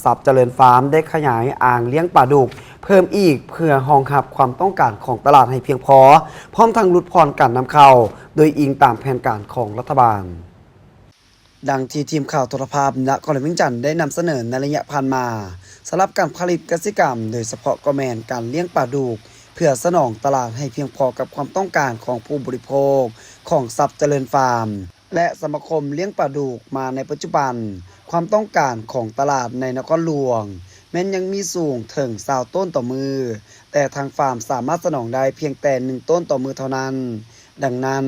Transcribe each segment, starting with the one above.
ຊັບຈະເລີນຟາມໄດ້ຂະຫຍາຍອ່າງລ້ຽງປາດຸກເພີ່ມອີກ ເພື່ອຮອງຮັບຄວາມຕ້ອງການຂອງຕະຫຼາດໃຫ້ພຽງພໍ, ພ້ອມທັງຫຼຸດຜ່ອນການນຳເຂົ້າ ໂດຍອີງຕາມແຜນການຂອງລັດຖະບານ. ດັ່ງທີ່ທີມຂ່າວໂທລະພາບນະຄອນຫຼວງວຽງຈັນໄດ້ນຳສະເໜີໃນໄລຍະຜ່ານມາ, ສຳລັບການຜະລິດກະສິກຳ, ໂດຍສະເພາະກໍແມ່ນການລ້ຽງປາດຸກ ເພື່ອສະໜອງຕະຫຼາດໃຫ້ພຽງພໍກັບຄວາມຕ້ອງການຂອງຜູ້ບໍລິໂພກຂອງຊັບຈະເລີນຟາມ ແລະ ສະມາຄົມລ້ຽງປາດຸກມາໃນປັດຈຸບັນ, ຄວາມຕ້ອງການຂອງຕະຫຼາດໃນນະຄອນຫຼວງແມ່ນຍັງມີສູງເຖິງຊາວໂຕນຕໍ່ມື້, ແຕ່ທາງຟາມສາມາດສະໜອງໄດ້ພຽງແຕ່ໜຶ່ງໂຕນຕໍ່ມື້ເທົ່ານັ້ນ. ດັ່ງນັ້ນ,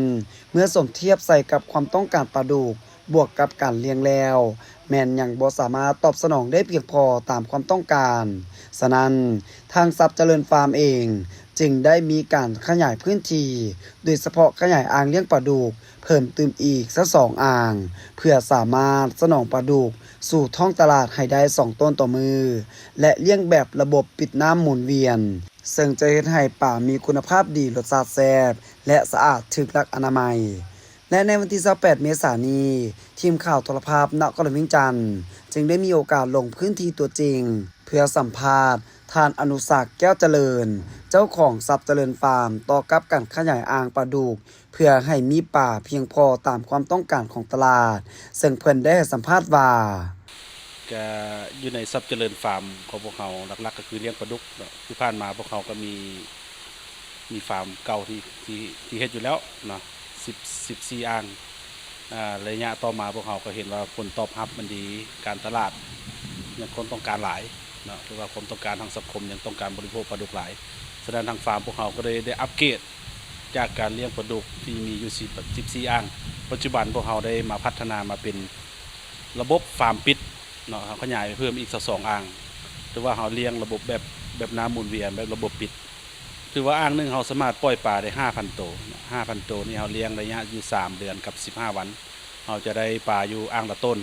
ເມື່ອສົມທຽບໃສ່ກັບຄວາມຕ້ອງການປາດຸກ ບວກກັບການລ້ຽງແລ້ວ, ແມ່ນຍັງບໍ່ສາມາດຕອບສະໜອງໄດ້ພຽງພໍຕາມຄວາມຕ້ອງການ. ສະນັ້ນ, ທາງຊັບຈະເລີນຟາມເອງຈຶ່ງໄດ້ມີການຂະຫຍາຍພື້ນທີ່, ໂດຍສະເພາະຂະຫຍາຍອ່າງລ້ຽງປາດຸກເພີ່ມຕື່ມອີກຊາວສອງອ່າງ, ເພື່ອສາມາດສະໜອງປາດຸກສູ່ທ້ອງຕະຫຼາດໃຫ້ໄດ້ສອງໂຕນຕໍ່ມື້ ແລະ ລ້ຽງແບບລະບົບປິດນ້ຳໝູນວຽນ, ເຊິ່ງຈະເຮັດໃຫ້ປາມີຄຸນນະພາບດີ, ລົດຊາດແຊບ ແລະ ສະອາດ, ຖືກຫຼັກອະນາໄມ. ແລະ ໃນວັນທີຊາວແປດເມສານີ້, ທີມຂ່າວໂທລະພາບນະຄອນຫຼວງວຽງຈັນ ຈຶ່ງໄດ້ມີໂອກາດລົງພື້ນທີ່ຕົວຈິງ ເພື່ອສຳພາດທ່ານ ອະນຸສັກ ແກ້ວຈະເລີນ, ເຈົ້າຂອງຊັບຈະເລີນຟາມ, ຕໍ່ກັບການຂະຫຍາຍອ່າງປາດຸກ ເພື່ອໃຫ້ມີປາພຽງພໍຕາມຄວາມຕ້ອງການຂອງຕະຫຼາດ, ເຊິ່ງເພິ່ນໄດ້ໃຫ້ສຳພາດວ່າ. ກະຢູ່ໃນຊັບຈະເລີນຟາມຂອງພວກເຮົາ ຫຼັກໆກໍຄືລ້ຽງປາດຸກເນາະ. ຄືຜ່ານມາພວກເຮົາກໍມີ ມີຟາມເກົ່າທີ່ ທີ່ ທີ່ເຮັດຢູ່ແລ້ວເນາະ ສິບ ສິບສີ່ອ່າງ. ອາ ໄລຍະຕໍ່ມາພວກເຮົາກໍເຫັນວ່າຜົນຕອບຮັບມັນດີ, ການຕະຫຼາດຍັງຄົນຕ້ອງການຫຼາຍເນາະ, ຄືວ່າຄວາມຕ້ອງການທາງສັງຄົມຍັງຕ້ອງການບໍລິໂພກປາດຸກຫຼາຍ. ສະນັ້ນທາງຟາມພວກເຮົາກໍເລີຍໄດ້ອັບເກຣດຈາກການລ້ຽງປາດຸກທີ່ມີຢູ່ສິບ ສິບສີ່ອ່າງ, ປັດຈຸບັນພວກເຮົາໄດ້ມາພັດທະນາມາເປັນລະບົບຟາມປິດເນາະ, ເຮົາຂະຫຍາຍໄປເພີ່ມອີກຊາວສອງອ່າງ. ຖືວ່າເຮົາລ້ຽງລະບົບແບບ ແບບນ້ຳໝູນວຽນ ແບບລະບົບປິດ. ຖືວ່າອ່າງໜຶ່ງເຮົາສາມາດປ່ອຍປາໄດ້ຫ້າພັນໂຕເນາະ, ຫ້າພັນໂຕນີ້ເຮົາລ້ຽງໄລຍະຢູ່ສາມເດືອນກັບສິບຫ້າວັນ, ເຮົາຈະໄດ້ປາຢູ່ອ່າງລະໂຕນ,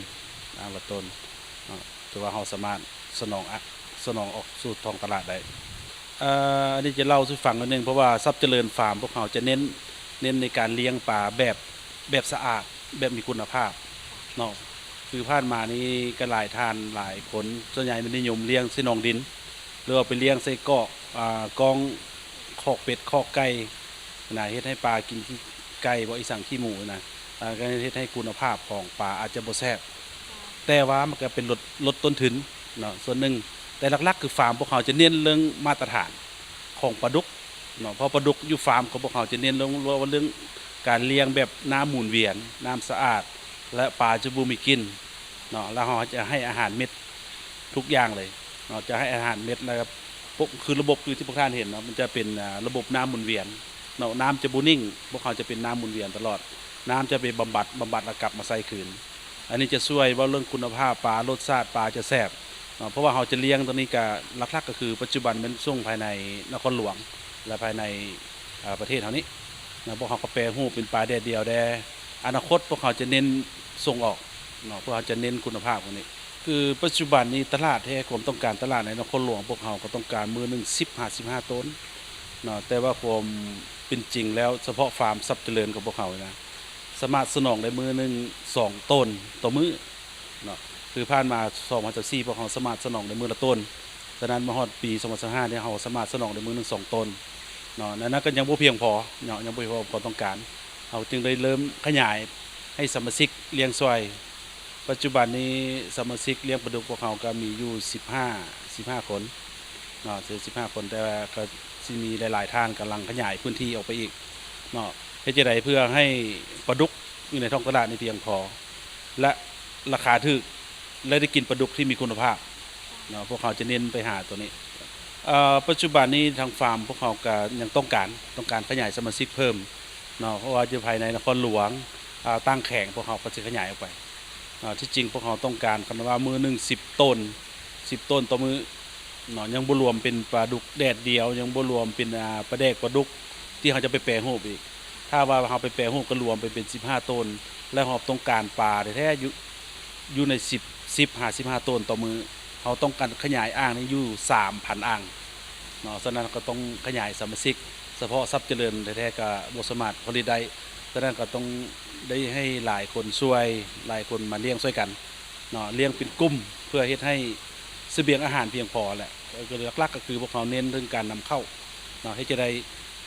ອ່າງລະໂຕນເນາະ. ຖືວ່າເຮົາສາມາດສະໜອງ ອະ ສະໜອງອອກສູ່ທ້ອງຕະຫຼາດໄດ້. ເອີ ອັນນີ້ຈະເລົ່າສູ່ຟັງໜ້ອຍໜຶ່ງ, ເພາະວ່າຊັບຈະເລີນຟາມພວກເຮົາຈະເນັ້ນ ເນັ້ນໃນການລ້ຽງປາແບບ ແບບສະອາດ ແບບມີຄຸນນະພາບເນາະ. ຄືຜ່ານມານີ້ກໍຫຼາຍທ່ານຫຼາຍຄົນ ສ່ວນໃຫຍ່ມັນນິຍົມລ້ຽງໃສ່ໜອງດິນ ຫຼືວ່າໄປລ້ຽງໃສ່ກອກ ອາ ກ້ອງຄອກເປັດຄອກໄກ່ນະ, ເຮັດໃຫ້ປາກິນຂີ້ໄກ່ບໍ ອີສັງ ຂີ້ໝູນະ, ອາ ກໍເຮັດໃຫ້ຄຸນນະພາບຂອງປາອາດຈະບໍ່ແຊບ. ແຕ່ວ່າມັນກໍເປັນ ລົດ ລົດຕົ້ນທຶນເນາະ ສ່ວນໜຶ່ງ, ແຕ່ຫຼັກໆຄືຟາມພວກເຮົາຈະເນັ້ນເລື່ອງມາດຕະຖານຂອງປາດຸກເນາະ, ເພາະປາດຸກຢູ່ຟາມຂອງພວກເຮົາຈະເນັ້ນເລື່ອງ ເລື່ອງການລ້ຽງແບບນ້ຳໝູນວຽນ, ນ້ຳສະອາດ ແລະ ປາຈະບໍ່ມີກິ່ນເນາະ, ແລ້ວເຮົາຈະໃຫ້ອາຫານເມັດທຸກຢ່າງເລີຍເນາະ, ຈະໃຫ້ອາຫານເມັດ ແລ້ວກໍ ປົກ ຄືລະບົບຄືທີ່ພວກທ່ານເຫັນເນາະ, ມັນຈະເປັນ ອາ ລະບົບນ້ຳໝູນວຽນເນາະ, ນ້ຳຈະບໍ່ນິ່ງ, ພວກເຮົາຈະເປັນນ້ຳໝູນວຽນຕະຫຼອດ, ນ້ຳຈະໄປບຳບັດ ບຳບັດແລ້ວກັບມາໃສ່ຄືນ. ອັນນີ້ຈະຊ່ວຍເວົ້າເລື່ອງຄຸນນະພາບປາ, ລົດຊາດປາຈະແຊບເນາະ, ເພາະວ່າເຮົາຈະລ້ຽງຕົງນີ້ກະຫຼັກໆກໍຄືປັດຈຸບັນແມ່ນສົ່ງພາຍໃນນະຄອນຫຼວງ ແລະ ພາຍໃນ ອາ ປະເທດເຮົານີ້ເນາະ, ພວກເຮົາກໍແປຮູບເປັນປາແດດດຽວແດ່, ອະນາຄົດພວກເຮົາຈະເນັ້ນສົ່ງອອກເນາະ, ພວກເຮົາຈະເນັ້ນຄຸນນະພາບພວກນີ້. ຄືປັດຈຸບັນນີ້ຕະຫຼາດແທ້ ຄວາມຕ້ອງການຕະຫຼາດໃນນະຄອນຫຼວງພວກເຮົາກໍຕ້ອງການມື້ໜຶ່ງສິບຫາສິບຫ້າໂຕນເນາະ, ແຕ່ວ່າຄວາມເປັນຈິງແລ້ວ ສະເພາະຟາມຊັບຈະເລີນຂອງພວກເຮົານີ້ນະ ສາມາດສະໜອງໄດ້ມື້ໜຶ່ງສອງໂຕນຕໍ່ມື້ເນາະ. ຄືຜ່ານມາສອງພັນຊາວສີ່ ພວກເຮົາສາມາດສະໜອງໄດ້ມື້ລະໂຕນ, ສະນັ້ນມາຮອດປີສອງພັນຊາວຫ້ານີ້ ເຮົາສາມາດສະໜອງໄດ້ມື້ໜຶ່ງສອງໂຕນເນາະ, ອັນນັ້ນກໍຍັງບໍ່ພຽງພໍເນາະ, ຍັງບໍ່ພຽງພໍຄວາມຕ້ອງການ, ເຮົາຈຶ່ງໄດ້ເລີ່ມຂະຫຍາຍໃຫ້ສະມາຊິກລ້ຽງຊ່ວຍ. ປັດຈຸບັນນີ້ສະມາຊິກລ້ຽງປາດຸກພວກເຮົາກໍມີຢູ່ສິບຫ້າ ສິບຫ້າຄົນເນາະ, ສິບຫ້າຄົນ, ແຕ່ວ່າກໍຊິມີຫຼາຍໆທ່ານກຳລັງຂະຫຍາຍພື້ນທີ່ອອກໄປອີກເນາະ, ເຮັດຈັ່ງໃດເພື່ອໃຫ້ປາດຸກຢູ່ໃນທ້ອງຕະຫຼາດນີ້ພຽງພໍ ແລະ ລາຄາຖືກ ແລະ ໄດ້ກິນປາດຸກທີ່ມີຄຸນນະພາບເນາະ, ພວກເຮົາຈະເນັ້ນໄປຫາຕົວນີ້. ເອີ ປັດຈຸບັນນີ້ທາງຟາມພວກເຮົາກໍຍັງຕ້ອງການ ຕ້ອງການຂະຫຍາຍສະມາຊິກເພີ່ມເນາະ, ເພາະວ່າຢູ່ພາຍໃນນະຄອນຫຼວງ ອາ ຕ່າງແຂວງ ພວກເຮົາກໍຊິຂະຫຍາຍອອກໄປ. ອາ ທີ່ຈິງພວກເຮົາຕ້ອງການ ຄັນວ່າມື້ໜຶ່ງສິບໂຕນ ສິບໂຕນຕໍ່ມື້ເນາະ, ຍັງບໍ່ລວມເປັນປາດຸກແດດດຽວ, ຍັງບໍ່ລວມເປັນ ອາ ປາແດກປາດຸກທີ່ເຮົາຈະໄປແປຮູບອີກ. ຖ້າວ່າເຮົາໄປແປຮູບກໍລວມໄປເປັນສິບຫ້າໂຕນ ແລະ ເຮົາຕ້ອງການປາແທ້ໆຢູ່ ຢູ່ໃນສິບ ສິບຫາສິບຫ້າໂຕນຕໍ່ມື້, ເຮົາຕ້ອງການຂະຫຍາຍອ່າງນີ້ຢູ່ສາມພັນອ່າງເນາະ, ສະນັ້ນກໍຕ້ອງຂະຫຍາຍສະມາຊິກ, ສະເພາະຊັບຈະເລີນແທ້ໆກໍບໍ່ສາມາດຜະລິດໄດ້, ສະນັ້ນກໍຕ້ອງໄດ້ໃຫ້ຫຼາຍຄົນຊ່ວຍ, ຫຼາຍຄົນມາລ້ຽງຊ່ວຍກັນເນາະ, ລ້ຽງເປັນກຸ່ມ ເພື່ອເຮັດໃຫ້ ສະບຽງອາຫານພຽງພໍແຫຼະ. ກໍຫຼັກໆກໍຄືພວກເຮົາເນັ້ນເລື່ອງການນຳເຂົ້າເນາະ ເຮັດຈັ່ງໃດ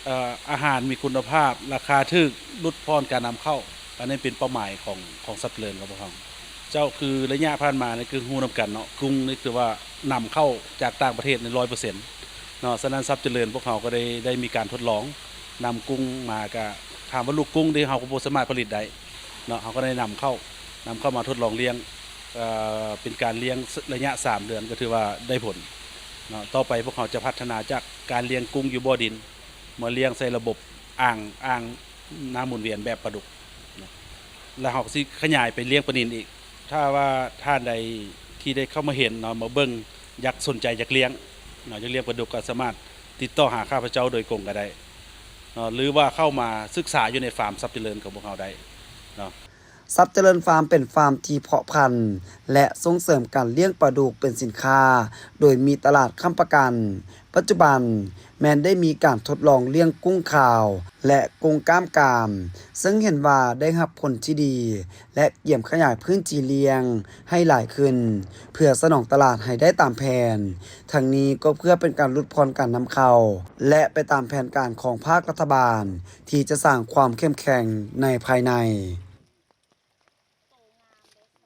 ເອີ ອາຫານມີຄຸນນະພາບ ລາຄາຖືກ ຫຼຸດຜ່ອນການນຳເຂົ້າ. ອັນນີ້ເປັນເປົ້າໝາຍຂອງ ຂອງຊັບຈະເລີນຂອງພວກເຮົາ. ເຈົ້າ ຄືໄລຍະຜ່ານມານີ້ຄືຮູ້ນຳກັນເນາະ ກຸ້ງນີ້ຖືວ່ານຳເຂົ້າຈາກຕ່າງປະເທດໃນຮ້ອຍເປີເຊັນເນາະ. ສະນັ້ນຊັບຈະເລີນພວກເຮົາກໍໄດ້ ໄດ້ມີການທົດລອງນຳກຸ້ງມາ ກະຖາມວ່າລູກກຸ້ງເດ ເຮົາກໍບໍ່ສາມາດຜະລິດໄດ້ເນາະ ເຮົາກໍໄດ້ນຳເຂົ້າ ນຳເຂົ້າມາທົດລອງລ້ຽງ ເອີ ເປັນການລ້ຽງໄລຍະສາມເດືອນ ກໍຖືວ່າໄດ້ຜົນເນາະ. ຕໍ່ໄປພວກເຮົາຈະພັດທະນາຈາກການລ້ຽງກຸ້ງຢູ່ບໍ່ດິນ ມາລ້ຽງໃສ່ລະບົບອ່າງ ອ່າງນ້ຳໝູນວຽນແບບປາດຸກເນາະ ແລ້ວເຮົາກໍຊິຂະຫຍາຍໄປລ້ຽງປານິນອີກ. ຖ້າວ່າທ່ານໃດທີ່ໄດ້ເຂົ້າມາເຫັນເນາະ ມາເບິ່ງ ຢາກສົນໃຈຢາກລ້ຽງເນາະ ຢາກລ້ຽງປາດຸກ ກໍສາມາດຕິດຕໍ່ຫາຂ້າພະເຈົ້າໂດຍກົງກໍໄດ້ເນາະ ຫຼືວ່າເຂົ້າມາສຶກສາຢູ່ໃນຟາມຊັບຈະເລີນຂອງພວກເຮົາໄດ້ເນາະ. ຊັບຈະເລີນຟາມເປັນຟາມທີ່ເພາະພັນ ແລະ ສົ່ງເສີມການລ້ຽງປາດຸກເປັນສິນຄ້າ ໂດຍມີຕະຫຼາດຄ້ຳປະກັນ. ປັດຈຸບັນແມ່ນໄດ້ມີການທົດລອງລ້ຽງກຸ້ງຂາວ ແລະ ກຸ້ງກ້າມກາມ ເຊິ່ງເຫັນວ່າໄດ້ຮັບຜົນທີ່ດີ ແລະ ກຽມຂະຫຍາຍພື້ນທີ່ລ້ຽງໃຫ້ຫຼາຍຂຶ້ນ ເພື່ອສະໜອງຕະຫຼາດໃຫ້ໄດ້ຕາມແຜນ. ທັງນີ້ກໍເພື່ອເປັນການຫຼຸດຜ່ອນການນຳເຂົ້າ ແລະ ໄປຕາມແຜນການຂອງພາກລັດຖະບານ ທີ່ຈະສ້າງຄວາມເຂັ້ມແຂງໃນພາຍໃນ.